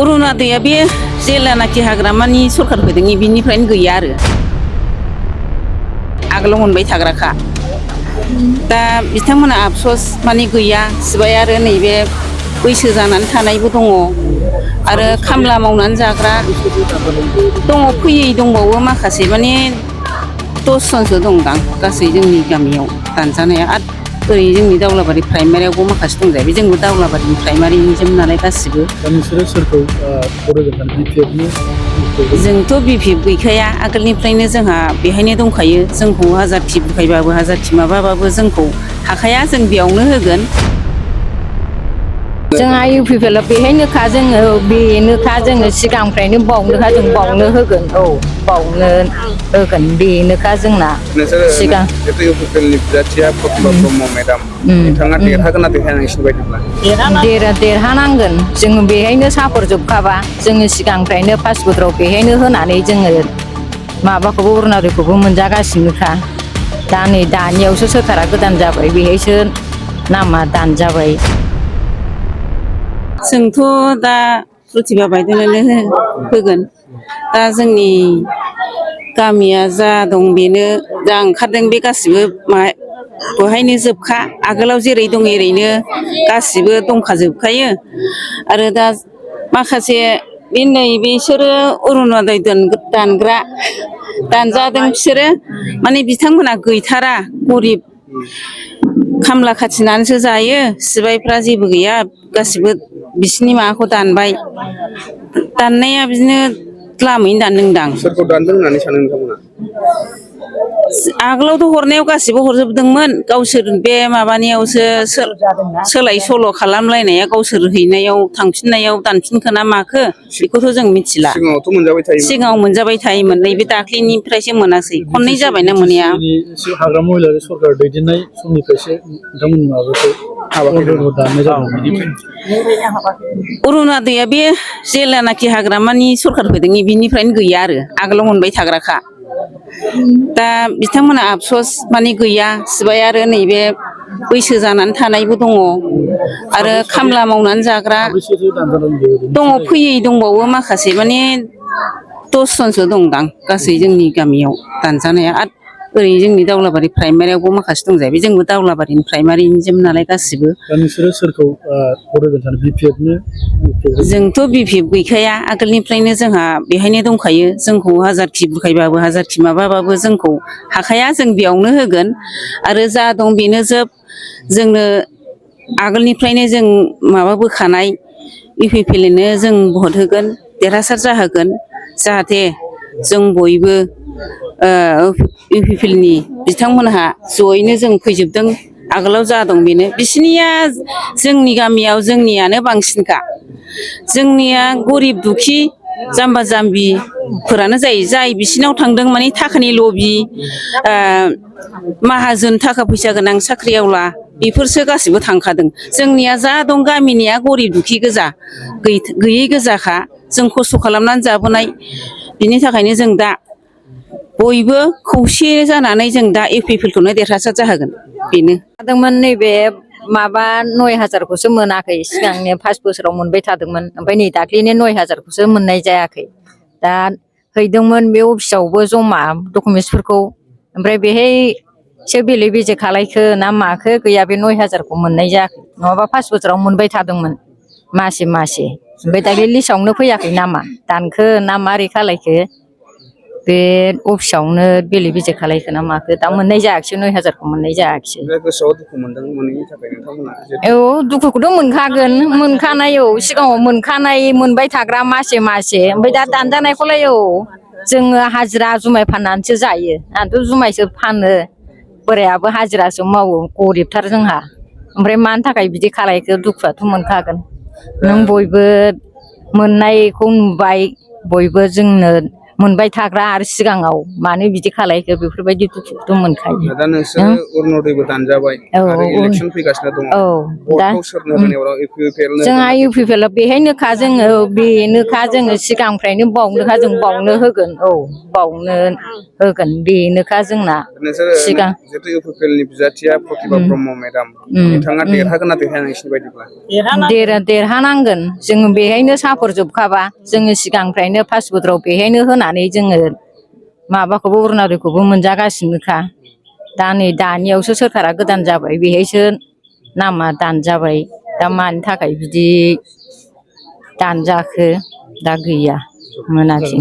अरुनदयआ बे जेलानाखि हाग्रामानि सरखार फैदों बिनिफ्रायनो गैया आरो आगोलाव मोनबाय थाग्राखा दा बिथांमोना आफस'स माने गैया सिबाय आरो नैबे बैसो जानानै थानायबो दङ आरो खामला मावनानै जाग्रा दङ फैयै दंबावो माखासे माने 10 जनसो दंदां गासै जोंनि गामियाव दानजानाया आरो ओरै जोंनि दावलाबारि प्राइमारियावबो माखासे दंजायो जोंबो दावलाबारिनि प्राइमारिनिजों नालाय गासिबो जोंथ' बिपिएफ गैखाया आगोलनिफ्रायनो जोंहा बेहायनो दंखायो जोंखौ हाजारखि बुखायबाबो हाजारखि माबाबाबो जोंखौ हाखाया जों बेयावनो होगोन जोंहा इउपिपिएल बेहायनोखा जोङो बेनोखा जोङो सिगांनिफ्रायनो बावनोखा जों बावनो होगोन औ बावनो होगोन बेनोखा जोंना सिगां इउपिपिएलनि बिजाथिया प्रफुल्ल ब्रह्म मेडाम बिथाङा देरहागोन ना देरहाया नोंसिनि बायदिब्ला देरहानांगोन जोङो बेहायनो साफरजोबखाबा जोङो सिगांनिफ्रायनो पास बोसोराव बेहायनो होनानै जोङो माबाखौबो अरुनदयखौबो मोनजागासिनोखा दा नै दानियावसो सोरखारा गोदान जाबाय बेहायसो नामा दानजाबाय जोंथ' दा प्रतिभा बायद'नोनो होगोन दा जोंनि गामिया जा दं बेनो जा ओंखारदों बे गासिबो बहायनो जोबखा आगोलाव जेरै दं एरैनो गासिबो दंखाजोबखायो आरो दा माखासे बे नै बिसोरो अरुनदय दानग्रा दानजादों बिसोरो माने बिथांमोना गैथारा गरिब खामला खाथिनानैसो जायो सिबायफ्रा जेबो गैया गासिबो बिसिनि माबाखौ दानबाय दाननाया बिदिनो लामैनो दानदोंदां सोरखौ दानदों होननानै सानो नोंथांमोना आगोलावथ' हरनायाव गासिबो हरजोबदोंमोन गावसोर बे माबानायावसो सोलाय सोल' खालामलायनाया गावसोर हैनायाव थांफिननायाव दानफिनखोना माखो बेखौथ' जों मिथिला सिगाङावथ' मोनजाबाय थायोमोन सिगाङाव मोनजाबाय थायोमोन नैबे दाख्लैनिफ्रायसो मोनासै खननै जाबायना मोनैया हाग्रा महिलारि सरकार दैदेननाय समनिफ्रायसो नोंथांमोननि माबाखौ हाबाफारिखौ दाननाय जादों अरुनदयआ बे जेलानाखि हाग्रामानि सरखार फैदों बिनिफ्रायनो गैया आरो आगोलाव मोनबाय थाग्राखा दा बिथांमोना आफस'स माने गैया सिबाय आरो नैबे बैसो जानानै थानायबो दङ आरो खामला मावनानै जाग्रा दङ फैयै दंबावो माखासे माने 10 जनसो दंदां गासै जोंनि गामियाव दानजानाया आरो ओरै जोंनि दावलाबारि प्राइमारियावबो माखासे दंजायो जोंबो दावलाबारिनि प्राइमारिनिजों नालाय गासिबो नोंसोरो सोरखौ बरायगोन सानो बिपिएफनो जोंथ' बिपिएफ गैखाया आगोलनिफ्रायनो जोंहा बेहायनो दंखायो जोंखौ हाजारखि बुरखायबाबो हाजारखि माबाबाबो जोंखौ हाखाया जों बेयावनो होगोन आरो जा दं बेनो जोब जोंनो आगोलनिफ्रायनो जों माबाबोखानाय इउपिपिएलनो जों भट होगोन देरहासार जाहोगोन जाहाथे जों बयबो इउपिपिएलनि बिथांमोनहा जयैनो जों फैजोबदों आगोलाव जा दं बेनो बिसिनिया जोंनि गामियाव जोंनियानो बांसिनखा जोंनिया गरिब दुखि जाम्बा जाम्बिफोरानो जायो जाय बिसिनाव थांदों माने थाखानि लबि माहाजोन थाखा फैसा गोनां साख्रिआवला बेफोरसो गासिबो थांखादों जोंनिया जा दं गामिनिया गरिब दुखि गोजा गैयै गोजाखा जों खस्थ' खालामनानै जाबोनाय बिनि थाखायनो जों दा बयबो खौसे जानानै जों दा इउपिपिएलखौनो देरहासार जाहोगोन बेनो थादोंमोन नैबे माबा 9,000खौसो मोनाखै सिगांनि 5 बोसोराव मोनबाय थादोंमोन ओमफ्राय नै दाख्लैनि 9,000खौसो मोननाय जायाखै दा हैदोंमोन बे अफिसावबो जमा डकुमेन्टसफोरखौ ओमफ्राय बेहायसो बेले बेजे खालायखो ना माखो गैया बे 9,000खौ मोननाय जायाखै नङाबा 5 बोसोराव मोनबाय थादोंमोन मासे ओमफ्राय दाख्लै लिस्टआवनो फैयाखै नामा दानखो ना मारै खालायखो बे अफिसावनो बेले बेजे खालायखो ना माखो दा मोननाय जायाखिसै 9,000खौ मोननाय जायाखिसै गोसोआव दुखु मोनदों मोनैनि थाखाय नोंथांमोना औ दुखुखौथ' मोनखागोन मोनखानाय औ सिगाङाव मोनखानाय मोनबाय थाग्रा मासे ओमफ्राय दा दानजानायखौलाय औ जोङो हाजिरा जुमाय फाननानैसो जायो आंथ' जुमायसो फानो बोरायाबो हाजिरासो मावो गरिबथार जोंहा ओमफ्राय मानि थाखाय बिदि खालायखो दुखुआथ' मोनखागोन नों बयबो मोननायखौ नुबाय बयबो जोंनो मोनबाय थाग्रा आरो सिगाङाव मानो बिदि खालायखो बेफोरबायदि दुखुखौथ' मोनखायो। दा नोंसोरो अरुणदयबो दानजाबाय आरो इलेकसन फैगासिनो दङ। दा भटखौ सोरनो होनायाव इउपिपिएल जोंहा इउपिपिएल बेहायनोखा जोङो बेनोखा जोङो सिगांनिफ्रायनो बावनोखा जों बावनो होगोन बावनो होगोन बेनोखा जोंना सिगां जितु इउपिपिएलनि बिजाथिया प्रतिभा ब्रह्म मेडाम बिथाङा देरहागोन ना देरहाया नोंसिनि बायदिब्ला? देरहानांगोन जोङो बेहायनो साफरजोबखाबा जोङो सिगांनिफ्रायनो पास बोसोराव बेहायनो होनानै जोङो माबाखौबो अरुणदयखौबो मोनजागासिनोखा दा नै दानियावसो सोरखारा गोदान जाबाय बेहायसो नामा दानजाबाय दा मानि थाखाय बिदि दानजाखो दा गैया मोनाखै।